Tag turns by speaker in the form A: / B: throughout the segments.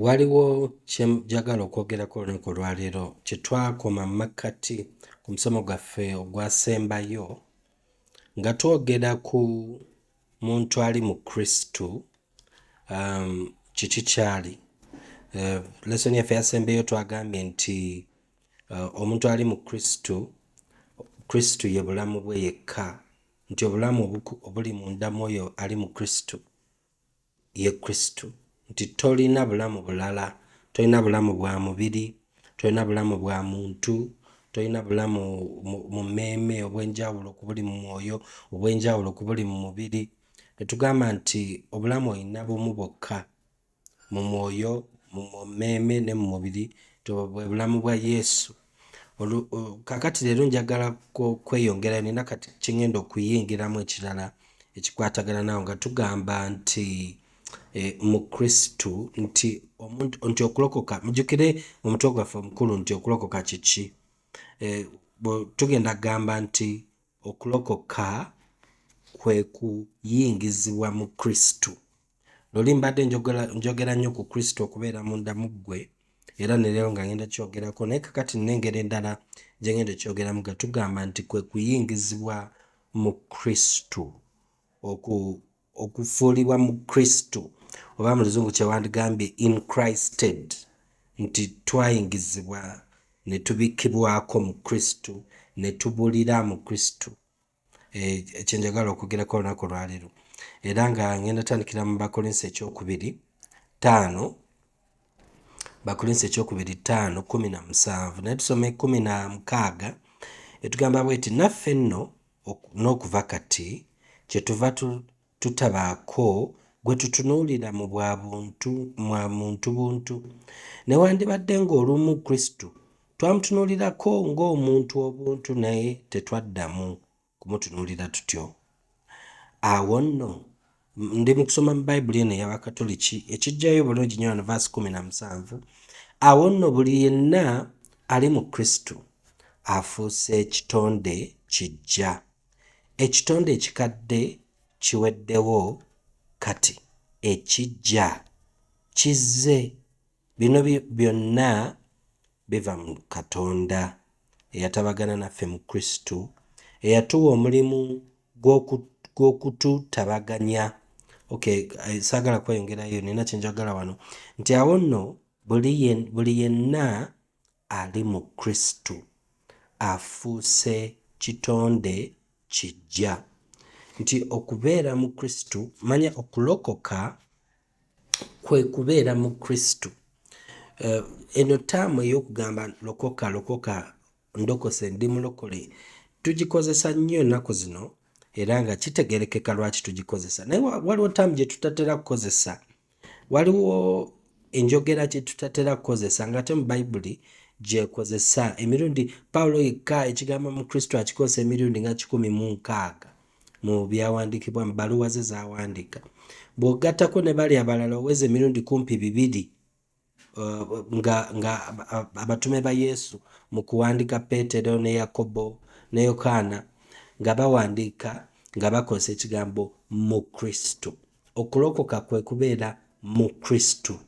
A: Waliwo kye njagala okwogerako olunaku olwaleero kye twakoma mu makkati ku musomo gwaffe ogwasembayo nga twogera ku muntu ali mu Kristo, kiki ky'ali. Lesson yaffe yasembeyo twagambye nti omuntu ali mu Kristo, Kristo ye bulamu bwe yekka, nti obulamu obuli munda mu oyo ali mu Kristo ye Kristo, nti tolina bulamu bulala, tolina bulamu bwa mubiri, tolina bulamu bwa muntu, tolina bulamu mu mmeeme obw'enjawulo ku buli mu mwoyo, obw'enjawulo ku buli mu mubiri. Ne tugamba nti obulamu olina bumu bwokka mu mwoyo, mu mmeeme ne mu mubiri, nti obwo bwe bulamu bwa Yesu. Kaakati leero njagala kweyongerayo, nina kati kye ŋŋenda okuyingiramu ekirala ekikwatagana naawe, nga tugamba nti mu Kristo, nti omuntu, nti okulokoka, mujjukire omutwe gwaffe omukulu nti okulokoka kiki? Tugenda kugamba nti okulokoka kwe kuyingizibwa mu Kristo. Luli mbadde njogera nnyo ku Kristo okubeera munda mu ggwe, era ne leero nga ngenda kyogerako, naye kakati nina engeri endala gye ngenda okyogeramu nga tugamba nti kwe kuyingizibwa mu Kristo, okufuulibwa mu Kristo, oba mu Luzungu kye wandigambye in Christed, nti twayingizibwa ne tubikkibwako mu Kristo, ne tubulira mu Kristo. Kye njagala okwogerako olunaku olwaleero, era nga ngenda tandikira mu Bakolinso ekyokubiri ttaano, Bakolinso ekyokubiri 5:17, naye tusome 16. Etugamba bweti: naffe nno n'okuva kati kyetuva tutabaako gwe tutunuulira mu bwa buntu, mwa muntu buntu, newandibadde ng'olumu Kristo twamutunuulirako ng'omuntu obuntu, naye tetwaddamu kumutunuulira tutyo. Awo nno ndi mu kusoma mu Bayibuli eno ey'Abakatoliki ekijjayo bulungi nnyo wano vaasi 17. Awo nno buli yenna ali mu Kristo afuuse ekitonde kiggya, ekitonde ekikadde kiweddewo, kati ekiggya kizze. Bino byonna biva mu Katonda eyatabagana naffe mu Kristo, eyatuwa omulimu gw'okututabaganya. Okay, saagala kweyongerayo, nina kye njagala wano, nti awo nno buli yenna ali mu Kristo afuuse kitonde kiggya. Nti okubeera mu Kristo, manya okulokoka kwe kubeera mu Kristo. Eno taamu ey'okugamba lokoka, lokoka, ndokose, ndi mulokole, tugikozesa nnyo ennaku zino, era nga kitegeerekeka lwaki tugikozesa. Naye waliwo taamu gye tutatera kukozesa, waliwo enjogera gye tutatera kukozesa, ng'ate mu Bayibuli gy'ekozesa emirundi. Pawulo yekka ekigambo mu Kristo akikozesa emirundi nga 160 mu byawandiikibwa, mu bbaluwa ze z'awandiika. Bw'ogattako ne bali abalala, oweza emirundi kumpi 200, nga abatume ba Yesu mu kuwandiika, Peetero ne Yakobo ne Yokaana, nga bawandiika nga bakozesa ekigambo mu Kristo. Okulokoka kwe kubeera mu Kristo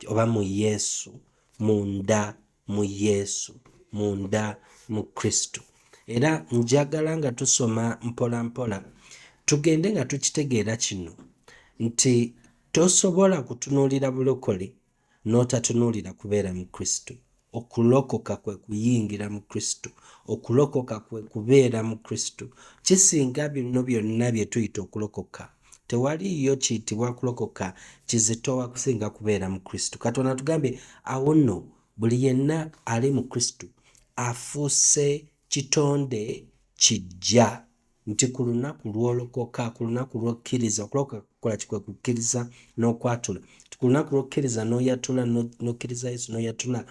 A: oba mu Yesu, munda mu Yesu, munda mu Kristo. Era njagala nga tusoma mpola mpola tugende nga tukitegeera kino, nti tosobola kutunuulira bulokole n'otatunuulira kubeera mu Kristo. Okulokoka kwe kuyingira mu Kristo, okulokoka kwe kubeera mu Kristo. Kisinga bino byonna bye tuyita okulokoka. Tewaliiyo kiyitibwa kulokoka kizitowa kusinga kubeera mu Kristo. Katonda atugambye awo nno buli yenna ali mu Kristo afuuse kitonde kiggya, nti ku lunaku lw'olokoka, ku lunaku lw'okkiriza, okulokoka kukola ki? Kwe kukkiriza n'okwatula. Nti ku lunaku lw'okkiriza n'oyatula, n'okkiriza Yesu n'oyatula,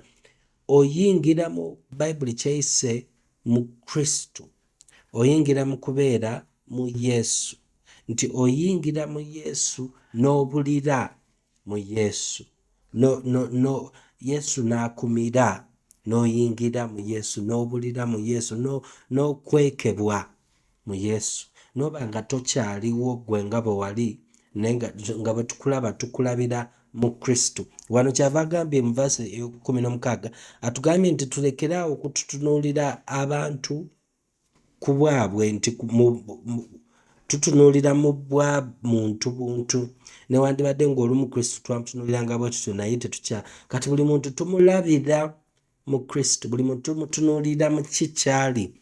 A: oyingira mu Bayibuli kyeyise mu Kristo, oyingira mu kubeera mu Yesu, nti oyingira mu Yesu n'obulira mu Yesu, no, no, no, Yesu n'akumira, n'oyingira mu Yesu, n'obulira mu Yesu, n'okwekebwa mu Yesu, n'oba nga tokyaliwo ggwe nga bwe wali, naye nga bwe tukulaba tukulabira mu Kristo. Wano kyava agambye mu vaasi ey'okukkumi n'omukaaga, atugambye nti tulekeraawo okututunuulira abantu ku bwabwe, nti tutunuulira mu bwa muntu buntu. Newandibadde ng'olumu Kristo twamutunuuliranga bwe tutyo, naye tetukya. Kati buli muntu tumulabira mu Kristo, buli muntu tumutunuulira mu kikyali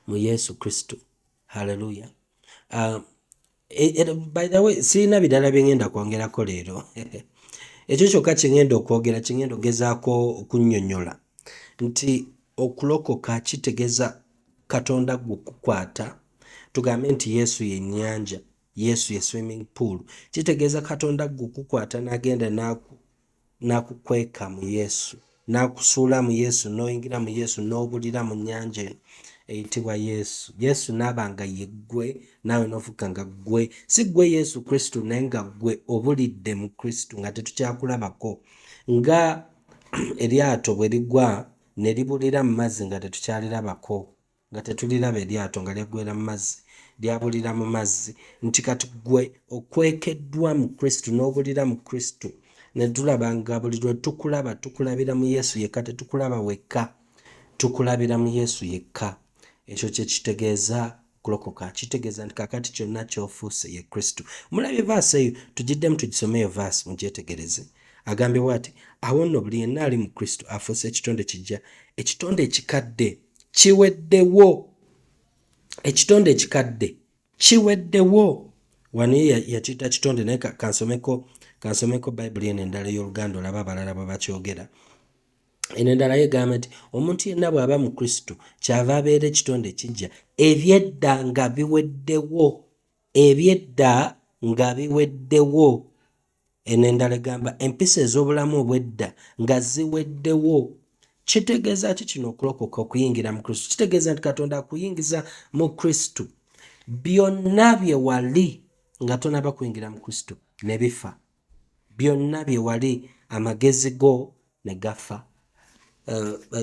A: mu Yesu Kristo. Halleluya. By the way, sirina birala bye ngenda kwongerako leero. Ekyo kyokka kyengenda okwogera, kyengenda ogezaako okunnyonnyola, nti okulokoka kitegeeza Katonda gwe okukwata. Tugambe nti Yesu ye nnyanja, Yesu ye swimming pool. Kitegeeza Katonda gwe okukwata n'agenda n'akukweka mu Yesu, n'akusuula mu Yesu, n'oyingira mu Yesu, n'obulira mu nnyanja eno eyitibwa Yesu. Yesu n'aba nga ye ggwe, naawe n'ofuuka nga ggwe. Si ggwe Yesu Kristo, naye nga ggwe obulidde mu Kristo, nga tetukyakulabako, nga eryato bwe ligwa ne libulira mu mazzi, nga tetukyalirabako, nga tetuliraba eryato nga lyaggwera mu mazzi, lyabulira mu mazzi. Nti kati ggwe okwekeddwa mu Kristo, n'obulira mu Kristo, ne tulaba nga buli lwe tukulaba tukulabira mu Yesu yekka. Tetukulaba wekka, tukulabira mu Yesu yekka. Ekyo kye kitegeeza kulokoka. Kitegeeza nti kakati kyonna ky'ofuuse ye Kristo. Mulabye vaasi eyo? Tugiddemu, tugisome eyo vaasi mugyetegereze. Agambye bw'ati: "Awo nno buli yenna ali mu Kristo afuuse ekitonde kijja, ekitonde ekikadde kiweddewo, ekitonde ekikadde kiweddewo." Wano ye yakiyita kitonde, naye kansomeko Bayibuli eno endala ey'Oluganda, olaba abalala bwe bakyogera. Eno endala yegamba nti omuntu yenna bw'aba mu Kristo kyava abeera ekitonde ekijja, ebyedda nga biweddewo, ebyedda nga biweddewo. Eno endala egamba empisa ez'obulamu obwedda nga ziweddewo. Kitegeeza ki kino? Okulokoka, okuyingira mu Kristo, kitegeeza nti Katonda akuyingiza mu Kristo, byonna bye wali nga tonaba kuyingira mu Kristo ne bifa. Byonna bye wali, amagezi go ne gafa,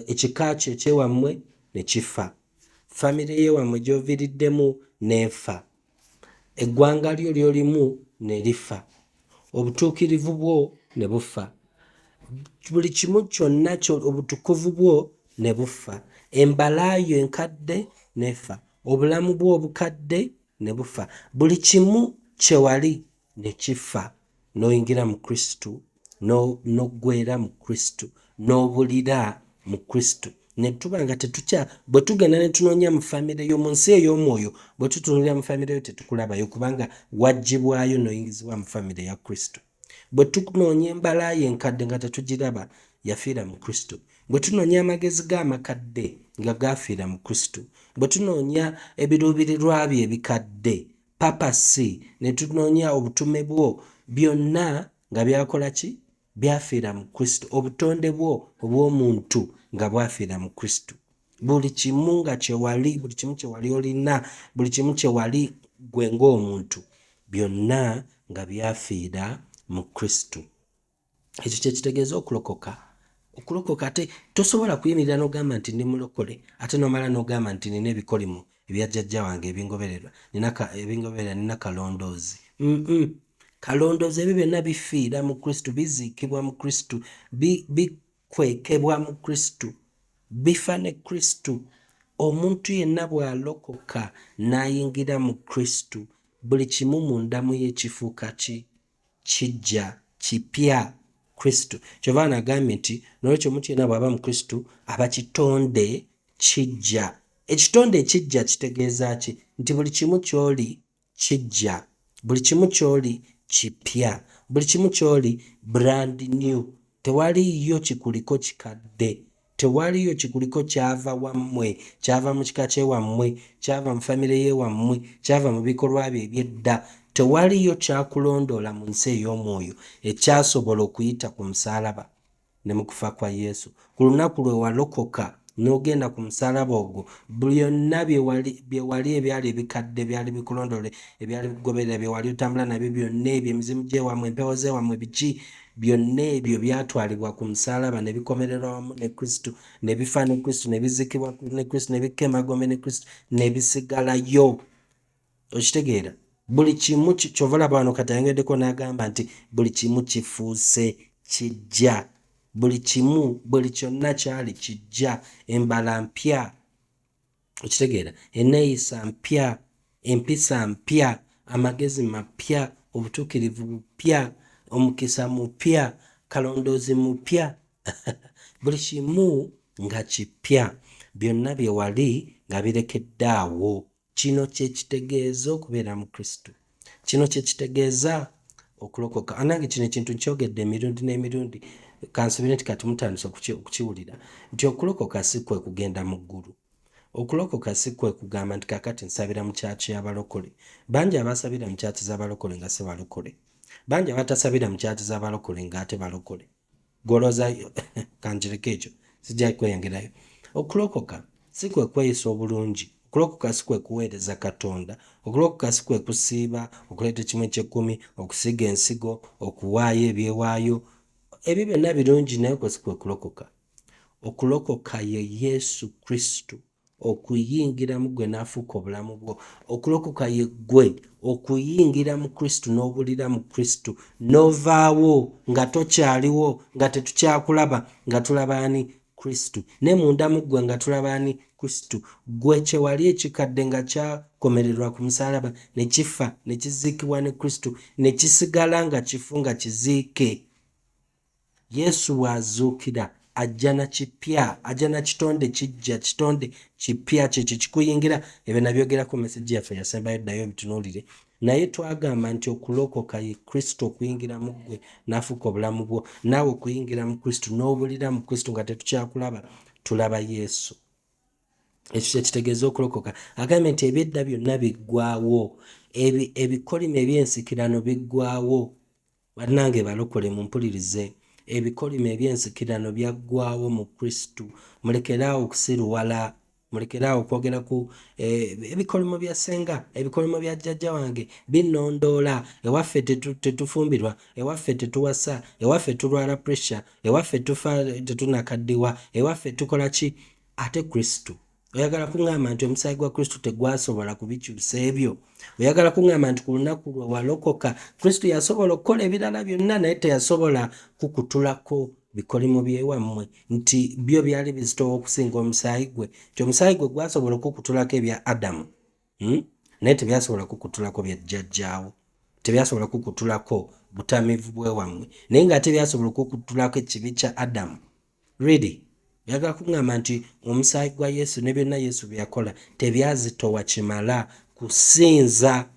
A: ekika kyo ekyewammwe ne kifa, famire yewammwe gy'oviiriddemu n'efa, eggwanga lyo ly'olimu ne lifa, obutuukirivu bwo ne bufa, buli kimu kyonna, obutukuvu bwo ne bufa, embala yo enkadde n'efa, obulamu bwo obukadde ne bufa, buli kimu kye wali ne kifa, n'oyingira mu Kristo, n'oggwera mu Kristo, n'obulira mu Kristo, ne tuba nga tetukya. Bwe tugenda ne tunoonya mu famire yo mu nsi ey'omwoyo, bwe tutunulira mu famire yo tetukulabayo, kubanga waggyibwayo n'oyingizibwa mu famire ya Kristo. Bwe tunoonya embala yo enkadde nga tetugiraba, yafiira mu Kristo. Bwe tunoonya amagezi g'amakadde nga gaafiira mu Kristo. Bwe tunoonya ebiruubirirwa byo ebikadde, purpose, ne tunoonya obutume bwo, byonna nga byakola ki? Byafiira mu Kristo. Obutonde bwo obw'omuntu nga bwafiira mu Kristo. Buli kimu nga kyewali, buli kimu kyewali olina, buli kimu kyewali gwe ng'omuntu, byonna nga byafiira mu Kristo. Ekyo kyekitegeeza okulokoka. Okulokoka, ate tosobola kuyimirira n'ogamba nti ndi mulokole, ate n'omala n'ogamba nti nina ebikolimo ebya jjajja wange ebingobererwa, ebingoberera, nina kalondoozi. Kalondoozi, ebyo byonna bifiira mu Kristo, biziikibwa mu Kristo, bikwekebwa mu Kristo, bifa ne Kristo. Omuntu yenna bw'alokoka n'ayingira mu Kristo, buli kimu mu ndamu ye kifuuka ki? Kijja, kipya. Kristo kyova anagambye nti nolwekyo omuntu yenna bw'aba mu Kristo aba kitonde kijja. Ekitonde ekijja kitegeeza ki? Nti buli kimu ky'oli kijja, buli kimu ky'oli kipya, buli kimu ky'oli brand new. Tewaliyo kikuliko kikadde, tewaliyo kikuliko kyava wammwe, kyava mu kika kyewammwe, kyava mu famire yewammwe, kyava mu bikolwa bye ebyedda. Tewaliyo kyakulondoola mu nsi ey'omwoyo ekyasobola okuyita ku musaalaba ne mu kufa kwa Yesu. Ku lunaku lwe walokoka n'ogenda ku musaalaba ogwo, byonna bye wali ebyali ebikadde, byali bikulondoole, ebyali bikugoberera, bye wali otambula nabyo byonna ebyo, emizimu gyewammwe, empewo zewammwe, biki, byonna ebyo byatwalibwa ku musaalaba ne bikomererwa wamu ne Kristo, ne bifa ne Kristo, ne biziikibwa ne Kristo, ne bikka emagombe ne Kristo, ne bisigalayo. Okitegeera? Buli kimu kyova olaba wano kati ayongeddeko n'agamba nti buli kimu kifuuse kijja. Buli kimu, buli kyonna kyali kijja, embala mpya, okitegeera, enneeyisa mpya, empisa mpya, amagezi mapya, obutuukirivu bupya, omukisa mupya, kalondoozi mupya, buli kimu nga kipya. Byonna bye wali nga birekedde awo. Kino kye kitegeeza okubeera mu Kristo. Kino kye kitegeeza okulokoka. Anange kino ekintu nkyogedde emirundi n'emirundi, kansubire nti kati mutandise okukiwulira nti okulokoka si kwe kugenda mu ggulu. Okulokoka si kwe kugamba nti kaakati nsabira mu kyaki y'abalokole. Bangi abasabira mu kyaki z'abalokole nga si balokole, bangi abatasabira mu kyaki z'abalokole ng'ate balokole. Golooza kanjireko ekyo, sijja kweyongerayo. Okulokoka si kwe kweyisa obulungi. Okulokoka si kwe kuweereza Katonda. Okulokoka si kwe kusiiba, okuleeta ekimu eky'ekkumi, okusiga ensigo, okuwaayo ebyewaayo. Ebyo byonna birungi, naye okwo si kwe kulokoka. Okulokoka ye Yesu Kristo okuyingira mu ggwe n'afuuka obulamu bwo. Okulokoka ye ggwe okuyingira mu Kristo n'obulira mu Kristo, n'ovaawo nga tokyaliwo, nga tetukyakulaba, nga tulaba ani? Kristo. Ne munda mu ggwe nga tulaba ani? Kristo. Ggwe kye wali ekikadde nga kyakomererwa ku musaalaba ne kifa ne kiziikibwa ne Kristo, ne kisigala nga kifu nga kiziike. Yesu bw'azuukira ajja na kipya, ajja na kitonde kijja, kitonde kipya kyekyo kikuyingira. Ebyo nabyogerako message yaffe yasembayo, ddayo obitunuulire. Naye twagamba nti okulokoka ye Kristo okuyingira mu ggwe n'afuuka obulamu bwo, naawe okuyingira mu Kristo n'obulira mu Kristo nga tetukyakulaba, tulaba Yesu. Ekyo kyekitegeeza okulokoka. Agambye nti ebyedda byonna biggwaawo, ebikolimo eby'ensikirano biggwaawo. Bannange balokole mumpulirize, ebikolimo eby'ensikirano byaggwaawo mu Kristo. Mulekeraawo okusiruwala, mulekeraawo okwogera ku ebikolimo bya ssenga, ebikolimo bya jjajja wange binnondoola. Ewaffe tetufumbirwa, ewaffe tetuwasa, ewaffe tulwala pressure, ewaffe tufa tetunakaddiwa, ewaffe tukola ki? Ate Kristo, oyagala kuŋŋamba nti omusaayi gwa Kristo tegwasobola kubikyusa ebyo? Oyagala kuŋŋamba nti ku lunaku lwe walokoka Kristo yasobola okukola ebirala byonna, naye teyasobola kukutulako bikolimo byewammwe, nti byo byali bizitowa okusinga omusaayi gwe, nti omusaayi gwe gwasobola okukutulako ebya Adamu, Naye tebyasobola kukutulako bya jjajjaawo, tebyasobola kukutulako butamiivu bwewammwe, naye ng'ate byasobola okukutulako ekibi kya Adamu? Really, oyagala kuŋŋamba nti omusaayi gwa Yesu ne byonna Yesu bye yakola tebyazitowa kimala kusinza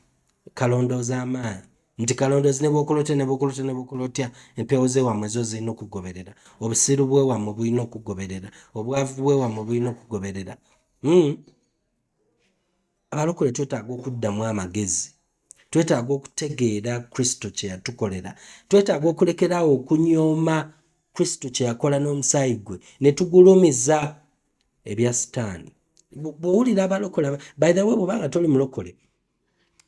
A: kalondoozi amaanyi, nti kalondoozi ne bw'okola otya, ne bw'okola otya, ne bw'okola otya, empewo z'ewammwe zo zirina okugoberera, obusiru bw'ewammwe bulina okugoberera, obwavu bw'ewammwe bulina okugoberera? Abalokole twetaaga okuddamu amagezi, twetaaga okutegeera Kristo kye yatukolera, twetaaga okulekeraawo okunyooma Kristo kye yakola n'omusaayi gwe ne tugulumiza ebya Sitaani. Bw'owulira abalokole, by the way, bw'obanga toli mulokole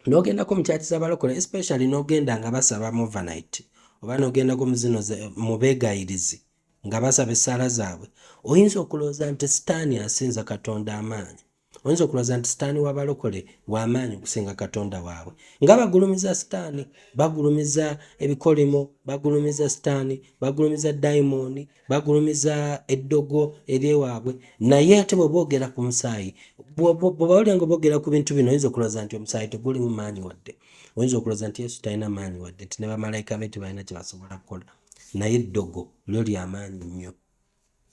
A: n'ogendako mu kyaki z'abalokole, especially n'ogenda nga basaba overnight, oba n'ogendako mu zino mu beegayirizi nga basaba essaala zaabwe, oyinza okulowooza nti Sitaani asinza Katonda amaanyi. Oyinza okulowooza nti Sitaani w'abalokole w'amaanyi okusinga Katonda waabwe, nga bagulumiza Sitaani, bagulumiza ebikolimo, bagulumiza Sitaani, bagulumiza dayimooni, bagulumiza eddogo eryewaabwe. Naye ate bwe boogera ku musaayi, bw'obawulira nga boogera ku bintu bino, oyinza okulowooza nti omusaayi tegulimu maanyi wadde, oyinza okulowooza nti Yesu talina maanyi wadde, nti ne bamalayika be tebalina kye basobola kukola. Naye eddogo lyo lyamaanyi nnyo,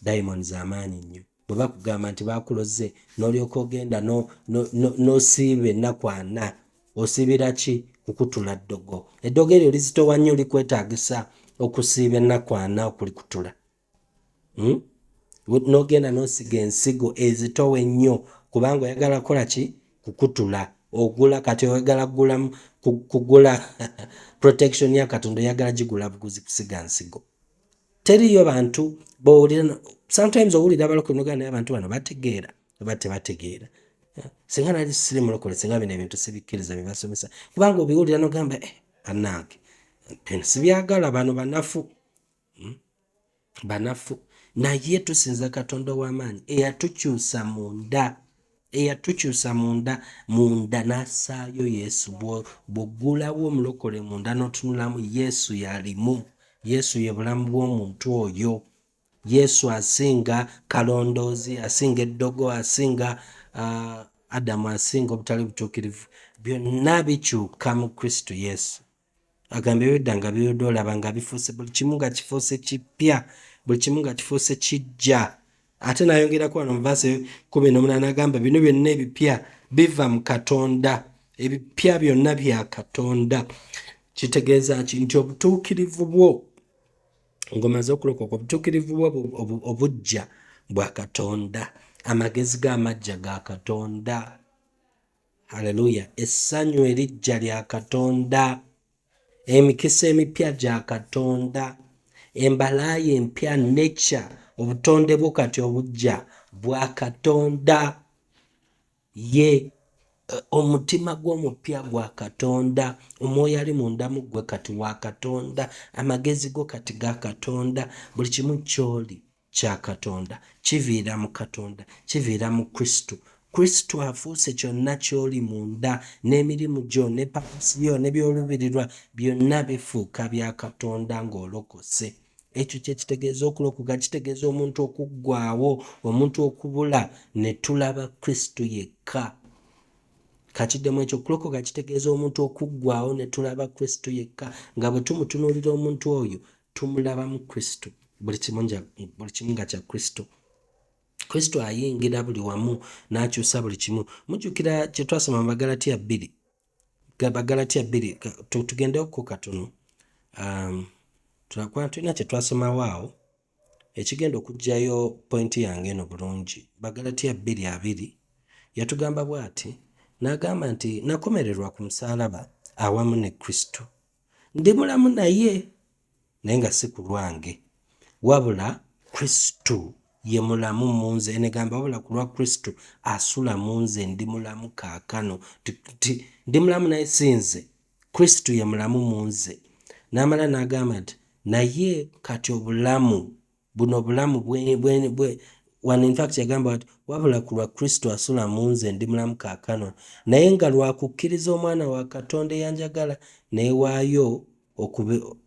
A: dayimooni z'amaanyi nnyo. Bwe bakugamba nti bakuloze n'olyoka ogenda n'osiiba ennaku 40, osiibira ki? Kukutula ddogo. Eddogo eryo lizitowa nnyo, likwetaagisa okusiiba ennaku 40 okulikutula, N'ogenda n'osiga ensigo ezitowa ennyo kubanga oyagala kukola ki? Kukutula. Ogula kati oyagala kugula protection ya Katonda, oyagala gigula buguzi kusiga nsigo. Teriyo bantu bowulira, sometimes owulira abalokole nogamba, naye abantu bano bategeera oba tebategeera? Singa nali siri mulokole, singa bino ebintu sibikkiriza bye basomesa, kubanga obiwulira nogamba, eh, bannange, bino sibyagala, bano banafu, Banafu. Naye tusinza Katonda ow'amaanyi eyatukyusa munda. Eyatukyusa munda, munda n'assaayo Yesu. Bw'oggulawo omulokole munda n'otunulamu, Yesu yalimu. Yesu ye bulamu bw'omuntu oyo. Yesu asinga kalondoozi, asinga eddogo, asinga Adamu, asinga obutali butuukirivu. Byonna bikyuka mu Kristo Yesu. Agamba ebyedda nga biwedde, olaba nga bifuuse buli kimu nga kifuuse kipya, buli kimu nga kifuuse kijja. Ate n'ayongerako wano mu verse 18, agamba bino byonna ebipya biva mu Katonda, ebipya byonna bya Katonda. Kitegeeza ki? Nti obutuukirivu bwo ng'omaze okulokoka, obutuukirivu bwo obujja bwa Katonda, amagezi g'amajja ga Katonda. Haleluya! Essanyu erijja lya Katonda, emikisa emipya gya Katonda, embalaayo empya, nature, obutonde bwo kati obujja bwa Katonda. Ye omutima gw'omupya gwa Katonda, omwoyo ali munda mu ggwe kati wa Katonda, amagezi go kati ga Katonda, buli kimu ky'oli kya Katonda, kiviira mu Katonda, kiviira mu Kristo. Kristo afuuse kyonna ky'oli munda, n'emirimu gyo ne purpose yo ne by'oluubirirwa byonna bifuuka bya Katonda ng'olokose. Ekyo kye kitegeeza okulokoka, kitegeeza omuntu okuggwaawo, omuntu okubula ne tulaba Kristo yekka. Kakiddemu ekyo, okulokoka kitegeeza omuntu okuggwaawo ne tulaba Kristo yekka, nga bwe tumutunuulira omuntu oyo tumulabamu Kristo, buli kimu nga kya Kristo. Kristo ayingira buli wamu n'akyusa buli kimu. Mujjukira kye twasoma mu Bagalatiya 2, Bagalatiya 2, tugendeko katono. Tulina kye twasomawo awo ekigenda okuggyayo pointi yange eno bulungi. Bagalatiya 2:20 yatugamba bw'ati, n'agamba nti nakomererwa ku musaalaba awamu ne Kristo. Ndi mulamu naye, naye nga si ku lwange, wabula Kristo ye mulamu mu nze. Enegamba wabula ku lwa Kristo asula mu nze ndi mulamu kaakano. Ndi mulamu naye si nze, Kristo ye mulamu mu nze. N'amala n'agamba nti naye kati obulamu buno, obulamu bwe wano, in fact yagamba nti wabula ku lwa Kristo asula mu nze ndi mulamu kaakano, naye nga lwa kukkiriza omwana wa Katonda eyanjagala neewaayo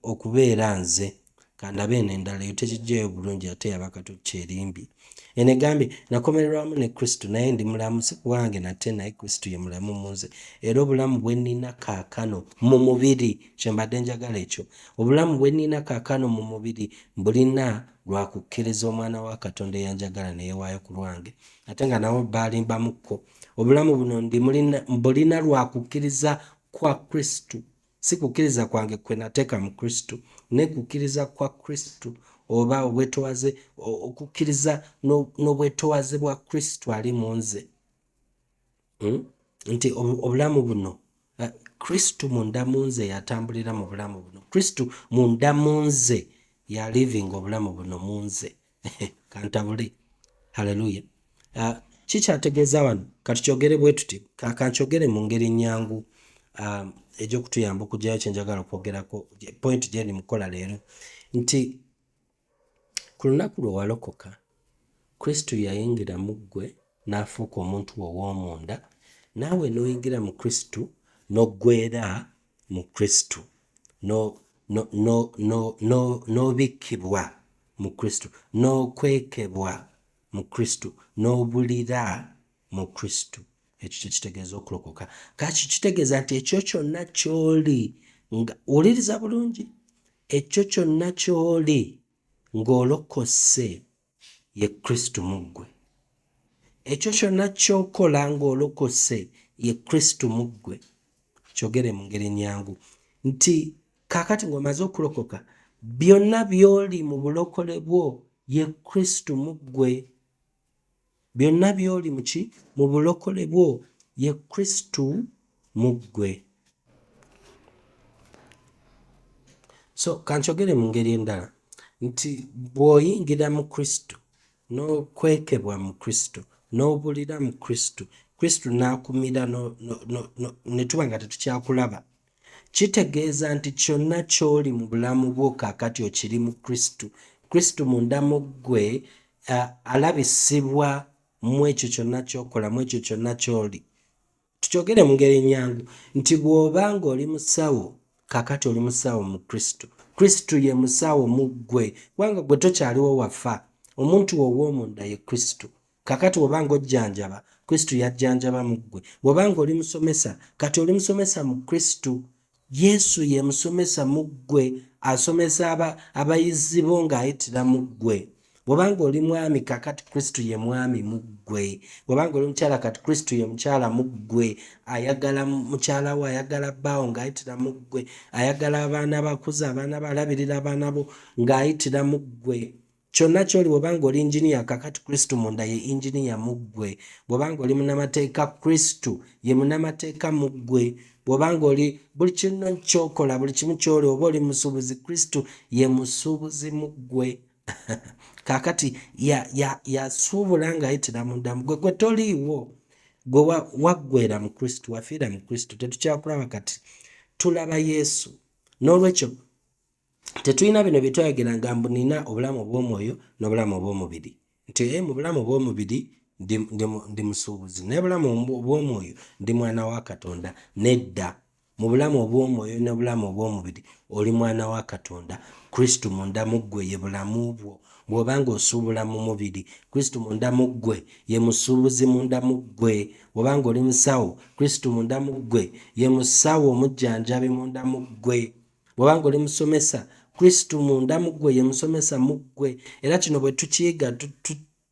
A: okubeera nze. Kandabe eno endala eyo tekijjayo bulungi, ate yabakatukyerimbye. Eno egambye nakomererwamu ne Kristo, naye ndi mulamu si ku wange nate, naye Kristo ye mulamu mu nze. Era obulamu bwe nnina kaakano mu mubiri, kye mbadde njagala ekyo, obulamu bwe nnina kaakano mu mubiri mbulina lwa kukkiriza omwana wa Katonda eyanjagala ne yeewaayo ku lwange. Ate nga nabo baalimbamuko. Obulamu buno ndi mbulina lwa kukkiriza kwa Kristo, si kukkiriza kwange kwe nateeka mu Kristo, ne kukkiriza kwa Kristo oba obwetowaze, okukkiriza n'obwetowaze bwa Kristo ali mu nze. Nti obulamu buno Kristo munda mu nze yatambulira mu bulamu buno, Kristo munda mu nze ya living obulamu buno mu nze. Kantabule. Haleluya. Kikyategeeza wano, katukyogere bwe tuti, kankyogere mu ngeri nnyangu egy'okutuyamba okuggyayo kye njagala okwogerako, point gye ndi mukola leero, nti ku lunaku lwe walokoka Kristo yayingira mu ggwe n'afuuka omuntu ow'omunda, naawe n'oyingira mu Kristo n'oggweera mu Kristo, n'obikkibwa mu Kristo, n'okwekebwa mu Kristo, n'obulira mu Kristo. Ekyo kye kitegeeza okulokoka. Kati kitegeeza nti ekyo kyonna ky'oli nga wuliriza bulungi, ekyo kyonna ky'oli ng'olokose ye Kristo mu ggwe. Ekyo kyonna ky'okola ng'olokose ye Kristo mu ggwe. Kyogere mu ngeri nnyangu nti kaakati ng'omaze okulokoka, byonna by'oli mu bulokole bwo ye Kristo mu ggwe. Byonna by'oli mu ki? Mu bulokole bwo ye Kristo mu ggwe. So kankyogere mu ngeri endala nti bw'oyingira mu Kristo n'okwekebwa mu Kristo n'obulira mu Kristo, Kristo n'akumira ne tuba nga tetukyakulaba, kitegeeza nti kyonna ky'oli mu bulamu bwo kaakati okiri mu Kristo. Kristo munda mu ggwe alabisibwa Mu ekyo kyonna ky'okola, mu ekyo kyonna ky'oli. Tukyogere mu ngeri ennyangu nti bw'oba ng'oli musawo, kaakati oli musawo mu Kristo. Kristo ye musawo mu ggwe, kubanga ggwe tokyaliwo, wafa. Omuntu wo ow'omunda ye Kristo. Kaakati bw'oba ng'ojjanjaba, Kristo yajjanjaba mu ggwe. Bw'oba ng'oli musomesa, kati oli musomesa mu Kristo. Yesu ye musomesa mu ggwe, asomesa abayizi bo ng'ayitira mu ggwe. Bw'oba ng'oli mwami, kaakati Kristo ye mwami mu ggwe. Bw'oba ng'oli mukyala, kati Kristo ye mukyala mu ggwe. Ayagala mukyala wo, ayagala bbaawo ng'ayitira mu ggwe. Ayagala abaana bakuza abaana bo, alabirira abaana bo ng'ayitira mu ggwe. Kyonna ky'oli, bw'oba ng'oli inginiya, kaakati Kristo munda ye inginiya mu ggwe. Bw'oba ng'oli munnamateeka, Kristo ye munnamateeka mu ggwe. Bw'oba ng'oli buli kino ky'okola, buli kimu ky'oli, oba oli musuubuzi, Kristo ye musuubuzi mu ggwe. Kaakati yasuubula ng'ayitira munda mu ggwe. Gwe toliiwo, gwe waggweera mu Kristo, wafiira mu Kristo, tetukyakulaba kati tulaba Yesu. N'olwekyo tetulina bino bye twayogeranga mbu nina obulamu obw'omwoyo n'obulamu obw'omubiri, nti mu bulamu obw'omubiri ndi musuubuzi, naye bulamu obw'omwoyo ndi mwana wa Katonda. Nedda, mu bulamu obw'omwoyo n'obulamu obw'omubiri oli mwana wa Katonda. Kristo munda mu ggwe ye bulamu bwo. Bw'oba ng'osuubula mu mubiri, Kristo munda mu ggwe ye musuubuzi munda mu ggwe. Bw'oba ng'oli musawo, Kristo munda mu ggwe ye musawo omujjanjabi munda mu ggwe. Bw'oba ng'oli musomesa, Kristo munda mu ggwe ye musomesa mu ggwe. Era kino bwe tukiyiga,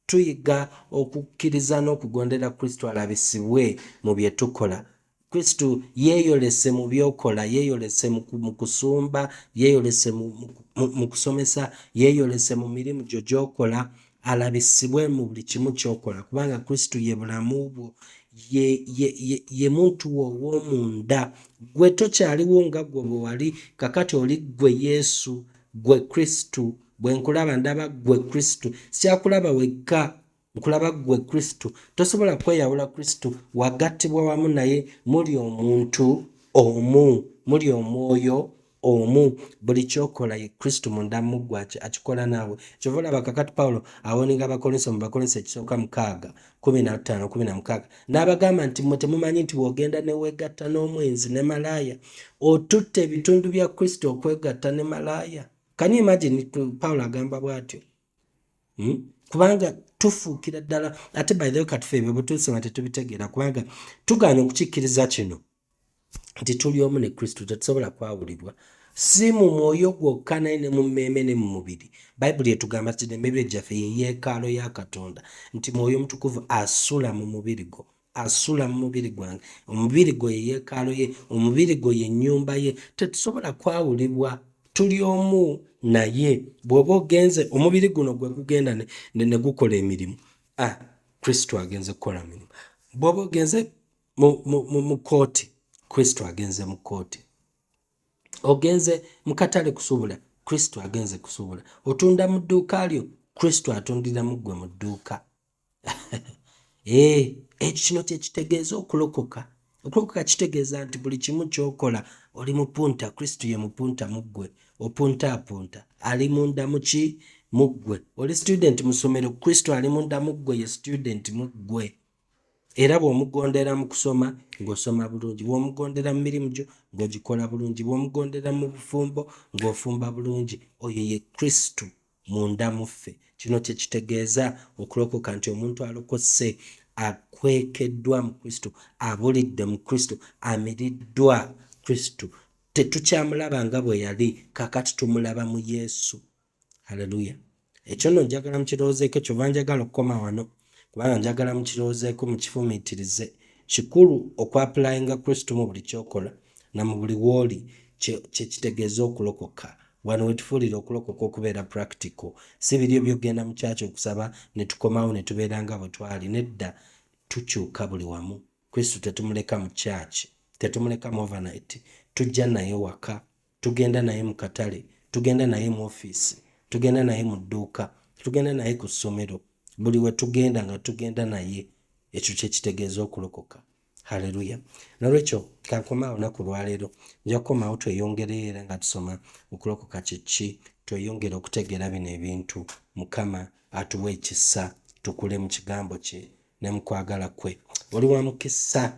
A: tuyiga okukkiriza n'okugondera Kristo alabisibwe mu bye tukola. Kristo yeeyolese mu by'okola, yeeyolese mu kusumba, yeeyolese mu kusomesa, yeeyolese mu mirimu gyo gy'okola, alabisibwe mu buli kimu ky'okola, kubanga Kristo ye bulamu bwo, ye muntu wo ow'omunda. Ggwe tokyaliwo nga ggwe bwe wali, kakati oli ggwe Yesu, ggwe Kristo. Bwe nkulaba ndaba ggwe Kristo, sikyakulaba wekka, nkulaba ggwe Kristo. Tosobola kweyawula Kristo, wagattibwa wamu naye, muli omuntu omu, muli omwoyo omu. Buli ky'okola ye Kristo munda mu ggwe akikola naawe. Kyova olaba kakati Pawulo awarninga Abakolinso mu Bakolinso ekisooka 6:15 16, n'abagamba nti mmwe temumanyi nti bw'ogenda ne weegatta n'omwenzi ne malaaya, otutte ebitundu bya Kristo okwegatta ne malaaya? Can you imagine? Pawulo agamba bw'atyo. Kubanga tufuukira ddala. Ate by the way, kati ffe ebyo bwe tusoma tetubitegeera, kubanga tugaanye okukikkiriza kino nti tuli omu ne Kristo, tetusobola kwawulibwa, si mu mwoyo gwokka naye ne mu mmeeme ne mu mubiri. Bayibuli etugamba nti emibiri gyaffe ye yeekaalo ya Katonda, nti Mwoyo Mutukuvu asula mu mubiri gwo, asula mu mubiri gwange. Omubiri gwo ye yeekaalo ye, omubiri gwo ye nnyumba ye. Tetusobola kwawulibwa, tuli omu naye. Bw'oba ogenze, omubiri guno gwe gugenda ne gukola emirimu, Kristo agenze kukola mirimu. Bw'oba ogenze mu kooti, Kristo agenze mu kooti. Ogenze mu katale kusuubula, Kristo agenze kusuubula. Otunda mu dduuka lyo, Kristo atundira mu ggwe mu dduuka. Ekyo kino kye kitegeeza okulokoka. Okulokoka kitegeeza nti buli kimu ky'okola oli mupunta, Kristo ye mupunta mu ggwe, opuntaapunta, ali munda mu ki? Mu ggwe. Oli student mu ssomero, Kristo ali munda mu ggwe, ye student mu ggwe. Era bw'omugondera mu kusoma, ng'osoma bulungi, bw'omugondera mu mirimu gyo, ng'ogikola bulungi, bw'omugondera mu bufumbo, ng'ofumba bulungi. Oyo ye Kristo munda mu ffe. Kino kye kitegeeza okulokoka, nti omuntu alokose akwekeddwa mu Kristo, abulidde mu Kristo, amiriddwa Kristo. Tetukyamulaba nga bwe yali, kaakati tumulaba mu Yesu. Haleluya! Ekyo nno njagala mukirowoozeeko. Kyova njagala okukoma wano, kubanga njagala mukirowoozeeko, mukifumiitirize. Kikulu okwapplyinga Kristo mu buli kyokola na mu buli wooli. Kye kitegeeza okulokoka. Wano wetufuulira okulokoka okubeera practical, si biri ebyokugenda mu kyaki okusaba ne tukomawo ne tubeera nga bwe twali. Nedda, tukyuka buli wamu. Kristo tetumuleka mu kyaki, tetumuleka mu overnight, tujja naye waka, tugenda naye mu katale, tugenda naye mu ofiisi, tugenda naye mu dduuka, tugenda naye ku ssomero. Buli we tugenda nga tugenda naye. Ekyo kye kitegeeza okulokoka. Haleluya! Nolwekyo kankomaawo olunaku lwaleero. Nja kukomawo tweyongereyo era nga tusoma okulokoka kiki, tweyongere okutegeera bino ebintu. Mukama atuwe ekisa tukule mu kigambo kye. ne mu kwagala kwe. Oli wa mukisa.